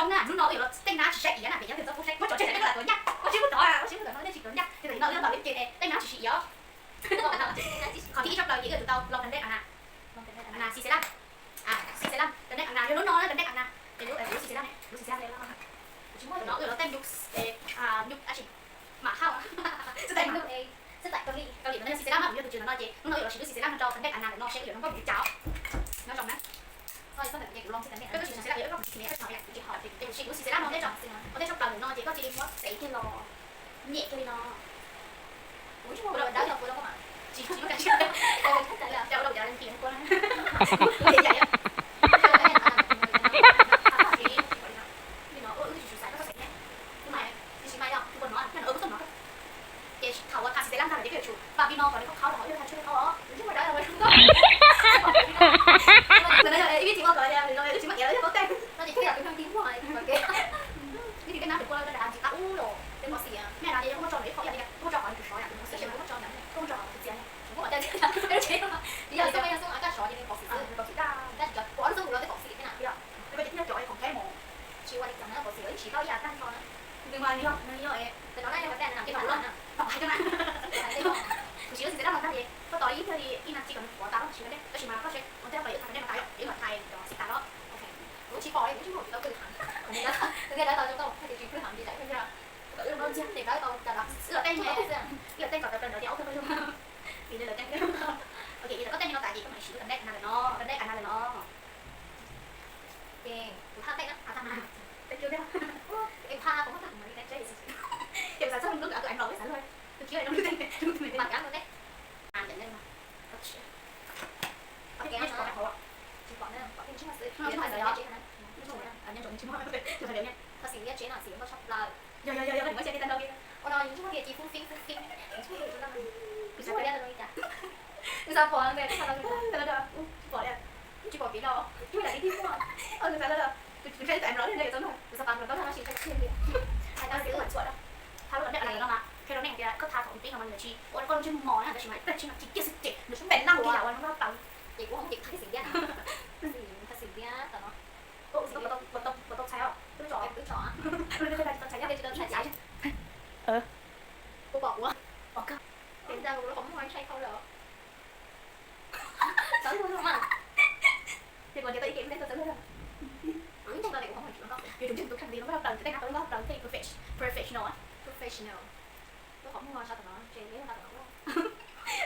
Hnub no wb yuav los teej nab tsis saib iav na, vim yog tus txoj pub saib muab tso tseg, wb tsis tau iav, wb tsis tau iav, ces tus no wb tsis tau iav, ces tus no wb los ib ce teej nab tsis saib iav. Qhov thib ib tshaj plaws ces wb yuav tsum tau los kag dej as nas, nas xis xes laj, xis xes laj, kag dej as nas, yog lub no kag dej as nas, ces lub xis xes laj, lub xis xes laj. Tus no wb yuav los teej nyuj, nyuj ab tsi, mam hauj, xib tais, Kaus Lim no yog xis xes laj no, kuv yog tus tswv no no ces hnub no wb yuav los siv lub xis xes laj no rau kag dej as nas ntawm no seb wb yuav zoo nkauj npaum li cas. Nyob zoo na. Koj tsis xis xes laj yog wb tsis siv lub xis xes laj no, ua tej tshaj plaws ntawm no ces koj cia li muab xev kiag los, nyem kiag li no. Kuv tsis muaj dawb los kuv tsis muaj kas, cas ua rau cov nti kuv na, kuv yam yam li no, wb tsis xav koj txhob xev thiab, kuv mas, tab sis mas yog kuv pom no, yog no wb kuj txhob no. Ces thaum uas tha xis xes laj tag lawm ces koj yuav tsum pab vij no kom nws qhab qhab los, yog tha tshuaj qhab os, kuv tsis muaj dawb los kuv tsis muaj. Ib vij tsis ua kom no wb tsis muaj iav los yog paub tej no ces koj yog tus neeg tib muag, ib vij tej nab tus kua lawv nrog ntsis qab ub los tej pov xim, nej no ces yog koj muab tso ntawm ib qho ib yam li koj muab tso qhov nws tsis sov yam tus pov xim, koj muab tso ntawm koj muab tso qhov txias, tsis muab qhov caj, yog xwb yog xwb koj sov ces pov xim xwb, pov xim daj, tab sis cov kuv ob lub xub npum no tej pov xim thiab na. Koj ces tib nyuag cov qhov nqaib mos, tsis ua li cas na, pov xim ib tsis tau ib yam tag nrho na. Nws mas nws yog, nws yog, nws yog, kuv siv lub xis xes laj no tag ces koj tos li ib pliag li ib nas this kom nws qhuav tas los siv kag dej, tab sis mas koj seb ua ntej koj yuav tha kag dej no tas yom, yuav los tha cov xim tas los. Kuv tsis pom li, kuv tsis muaj tus tau kws heev, kuv thiaj dawb tau zoo nkauj, tsis kws heev ces tawm ib pliag, kom wb zoo nkauj ntxiag ces kawb tau cas los wb los teej, wb los teej kom tawm plaws ntawd ces ob tug zoo, vim lawv teej. Ok, ib yam koj teej li no tas ces koj mam siv lub kag dej as nas lawm no, kag dej as nas lawm no. Ces kuv tha tej na, tha mas, tej cua thiab, es tha kuv muab tha kuv mam li teb, ces kuv xav txog lub nkawd kuv eev los wb xav luag, tus khiav zoo lub tej, zoo tus mam kab ntau tej. Tsis pom na, pom tej ntsej muag xwb, nyob zoo tsis muaj, thov xim liab tsev no xim nkauj tshaj plaws. Yog yog yog, muab tsev li tag ntau li. Ua no yus ntsej muag tias ci fub fib fub fib, ntsej muag tias li cas, nws xav pom ntawd, tsis pom li, tsis pom kev los, tsis pom kev tib muaj, nws xav los, kuv ntshai tam los nws yuav tau nug, kuv xav pom los tau nug no tsis ntshai tsis li. Hais tau xim ua txuam rau, tha lub kag dej as nas no mas qhia rau nej tias koj tha thaum tus pib no mas nws tsis ua rau koj lub ntsej muag mos na, tab sis mas peb tsis no tsis kiag xwb ces nws pem laj kiag yam ua no tau. Ces kuv ho muab ces tha xim liab, tha xim liab tam no. Puas tau txhais os, twb tso, twb tso, twb tso, tsis tau txhais, tsis tau txhais. Kuv pom kuv, pom kawg. Ces ntawd kuv qhov muag ntshai dhau lawm. Txawv luag mas. Ces kuv ntiav tau ib ce ntej txawv luag. Kuv ntseeg tau tias kuv qhov muag tsis zoo nkauj, yuav tsum ntseeg tus kheej tias zoo nkauj plaws, tus dej nab tau zoo nkauj plaws thiaj li professional, professional. Lub qhov muag sab tom no, ces lub qhov tom no.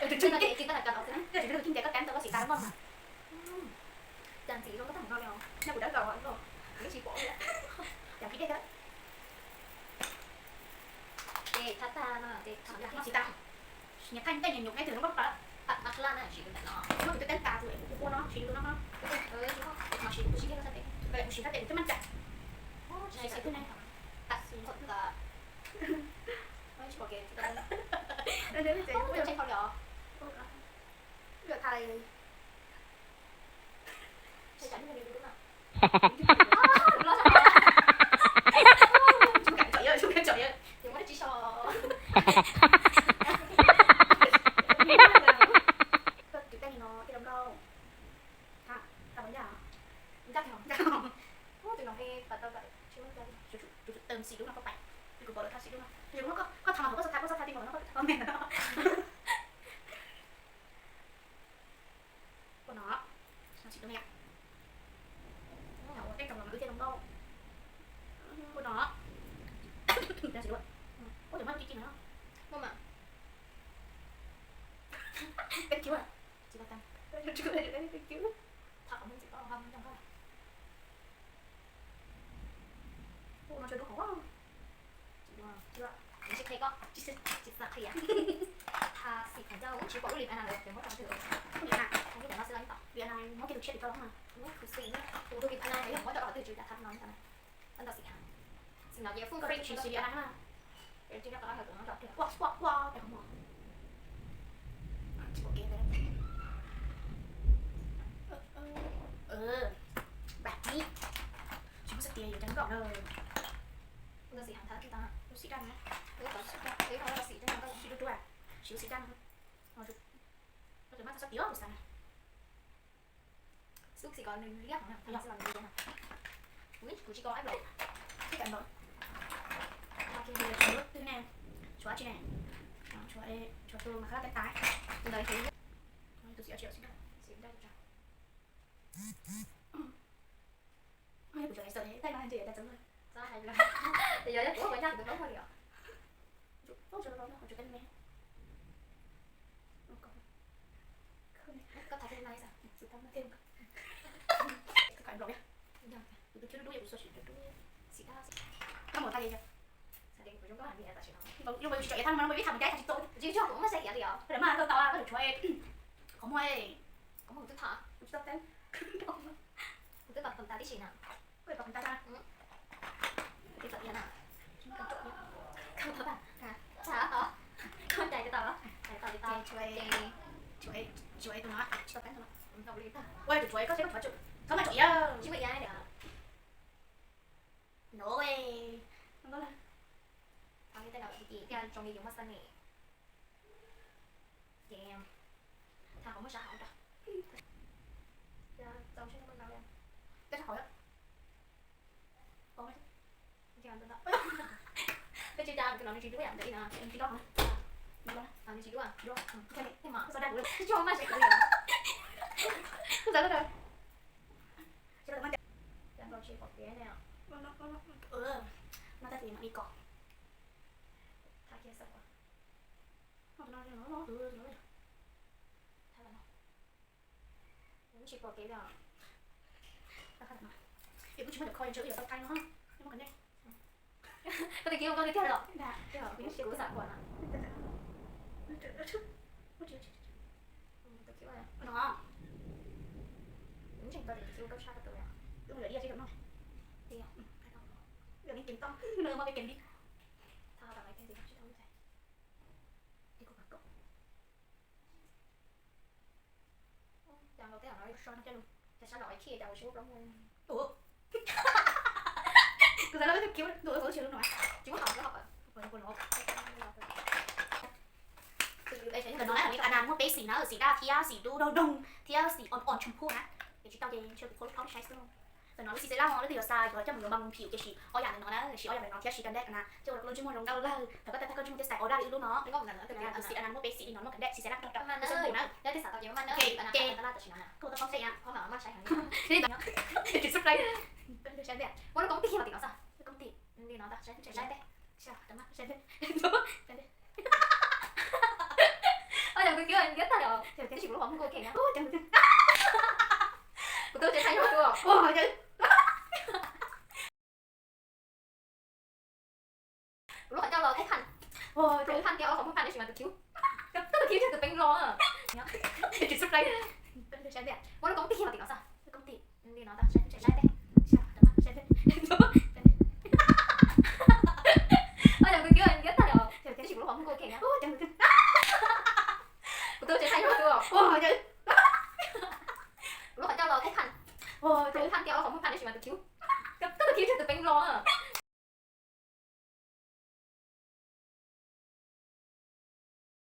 Tus kheej tias koj kab ntawd koj xim tas zoo nkauj mas. Cas ntxim zoo nkauj tag npaum no li os. Nyob kuv dawb tau, kuv tsis pom li. Yam pib dej thiab. Ces tha tag no ces tha tag, nyias thaij tej nyuam nyuam nyob tus zoo nkauj plaws. Muab tus twb teeb tas tus ua no siv tus no, kuv siv tus sab tes kuv twb meej cas. Siv tus ne, tsis pom kev, ntshai dhau li os. Tshai tsam ntawm no, tsis muaj kam tsom yawg, tsis muaj kam tsom yawg, ces muab dab tsi so. Koj tus tej no tej zoo nkauj. Tha, tha pom ncaj, ncaj, ncaj, tus no he pas tau, tsis muaj, tsum tsum tawm xim lub no koj pais, kuv pom lawv tha xim lub no, koj tha mas koj txhob tha, koj txhob tha ti mos no, koj tha me no. Ua no, no tsis tau me, ua tej tau los mas wb thiaj zoo nkauj. Ua no, ua cov mas ci ci no, ua mas, peb kiv, tsis tau tag, peb kiv, tha qhov muag ntxim koj ho ntoo koj. Ua no tshuav dub hauv. Tsis qhia koj, tsis xav qhia. Tha xim qhov ncauj tsis pom lub lip ana lawm, muab rau twg, lub lip ana, lub no xwb los ib tom, lip ana muab kiag tus tshiab tim rau los mas, muab khuv xim, kuv tus lip ana yog muab rau qhov twg tsis tas tha no ib tom na. Ntau xim, xim no ces full free, tsis siv lip ana na. Ua ua ua peb qhov muag. Tsis pom kev ntawd. Npam ni, tsis muaj xwb tias yuav cov nkauj na. Ua ntau xim heev, tha tib tag, lub xim daj na, siv dub dub, siv lub xim daj na. Ua mas txhob tias kuv xav na. Xub xim kom nws liab heev na, xim kom nws liab na. Kuv tsis, kuv tsis kov ib los. Los, los kiag li, tshuav lub twg ne? Tshuav dab tsi ne? Tshuav, tshuav tus mas qab teb tas. Tus ntawd xim, tus xim dab tsi, xim dab tsi? Kuv tseem hais txog tej no, txhob hais, yog yog kuv ua nyab kuv tus plaub hau li os. Tshuav, tshuav, tshuav tej me. Koj tham tej no xwb, kuv tham no thiab. Koj tham nplog, kuv tus khiab dub dub, kuv xav sim dub dub. Xim dab, koj mus tag li. Zoo, zoo tsis tso iav thaj no, ib thaj mus caij tsis tau. Tsis tso, kuv muaj xav iav li os. Mas tau tau, koj tshuav qhov muag, qhov muag twb tham, kuv tsis tau teeb. Kuv twb pom tas tib si na. Koj pom tas na. Twb pom tiag na. Koj tau tas. Tsa tau. Koj cais tau, cais tau li tau. Tshuav, tshuav tus no tsis tau teeb no. Ua tus tshuav, koj saib koj tshuav, koj mas tshuav iav. Tsis muaj iav li. No, thov li tej no, ces zoo li yus muaj xab ni. Ces tham qhov muag sab hauv rau. Txaus sab hauv. Peb tsis cas, tus no nws tsis dub yam ntawd li no. Tsis dub, nws tsis dub, dub. Tej mas, tsis dub mas tsis dub li. Tsis dub. Cas tsis pom kev ne. No tag ces mam li kom. Tham kiag xwb. Kuv tsis muaj cov kho, wb yuav tau thaij no. Koj tus kib ua koj tiag tiag los? Kuv xav pom na. Tus kib no. Kuv ntseeg tau tus kib ua koj tshaj tau tus. Wb mus yuav ib yam tsis tau no. Wb yuav li ceev toj, no muaj peb ceev li. Thaij tau no tsis tau. Ces kuv kom. Cas los tej no so no coj lus, cas sab los khij cas ua tsis muaj plaub muag. Kuv xav lawm tus khiv tus ua tsis lub no. Tsis muaj hom plaub hom. Ntawm no na, anas muaj peb xim na, xim daj thiab xim dub doog doog thiab xim o o tshoom phuj na. Ces tsis tau ces ntshe kuv qhuav lub plaub saib xwb. Ntawm no lub xim xev laj no, leej twg yuav xav yuav coj mus yuav npas mus phim, tiam sis ob yam ntawm no na, siv ob yam ntawm no thiab siv kas dej na, coj ua rau koj lub ntsej muag zoo nkauj lawm. Thaum koj tag koj ntsej muag thiaj xaim ua daj li lub no. Tus xim anas muaj peb xim li no muaj kas dej, xim xev laj rog rau xim xev pum na. Ces kuv tau txog saib na. Tsis subscribe. Muaj lub koob tig tim no xwb. Lub koob tig li no. Ua cas kuv twb ntiab tag li os, tab sis kuv lub qhov muag kuj ok na. Kuv twb tsis thaij yog kuv. Kuv lub qhov ncauj los tib phaj, tib phaj tias ob qhov muag phaj tab sis mas tus khiv, tus khiv yog tus peeb los. Muaj lub koob tig tim no xwb. Ua cas kuv twb ntiab tag li os, tab sis kuv lub qhov muag kuj ok na. Kuv twb tsis thaij yog kuv. Kuv lub qhov ncauj los tib phaj, tib phaj tias ob qhov muag phaj tab sis mas tus khiv, tus khiv yog tus peeb los.